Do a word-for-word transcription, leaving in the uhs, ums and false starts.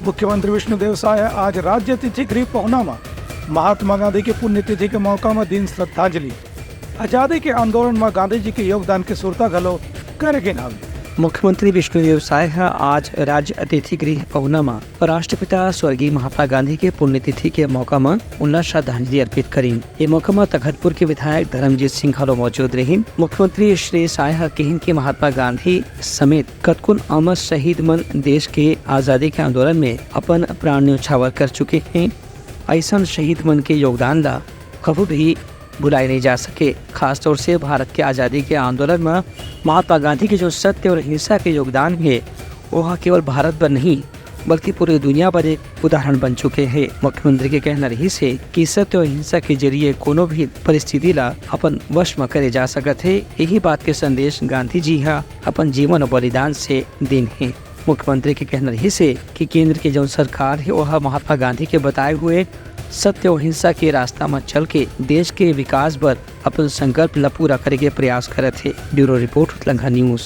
मुख्यमंत्री विष्णुदेव साय ह आज राज्य अतिथि गृह पहुना म महात्मा गांधी के पुण्यतिथि के मौका म दिन श्रद्धांजलि। आजादी के आंदोलन म गांधी जी के योगदान के सुरता घलो करे गिन हवे। मुख्यमंत्री विष्णुदेव साय ह आज राज्य अतिथि गृह पहुना म राष्ट्रपिता स्वर्गीय महात्मा गांधी के पुण्यतिथि के मौका म उनला श्रद्धांजलि अर्पित करिन। ये मौका म तखतपुर के विधायक धर्मजीत सिंह घलो मौजूद रहिन। मुख्यमंत्री श्री साय ह किहिन कि महात्मा गांधी समेत कतकोन अमर शहीद मन देश के आजादी के आंदोलन में अपन प्राण न्यौछावर कर चुके हैं। अइसन शहीद मन के योगदान ला कभू भी भुलाए नहीं जा सके। खासतौर से भारत के आजादी के आंदोलन में महात्मा गांधी के जो सत्य और हिंसा के योगदान हे, ओहा केवल भारत बर नहीं, बल्कि पूरी दुनिया बर एक उदाहरण बन चुके हे। मुख्यमंत्री के कहना रहिस हे कि सत्य और हिंसा के जरिए कोनो भी परिस्थिति ला अपन वश म करे जा सकत हे। यही बात के संदेश गांधी जी ह अपन जीवन और बलिदान से दिन हे। मुख्यमंत्री के कहना रहिस हे कि केंद्र के जौन सरकार हे, ओह महात्मा गांधी के बताए हुए सत्य और हिंसा के रास्ता म चल के देश के विकास बर अपन संकल्प ला पूरा करे के प्रयास करत हे। Bureau report, Utlangha news.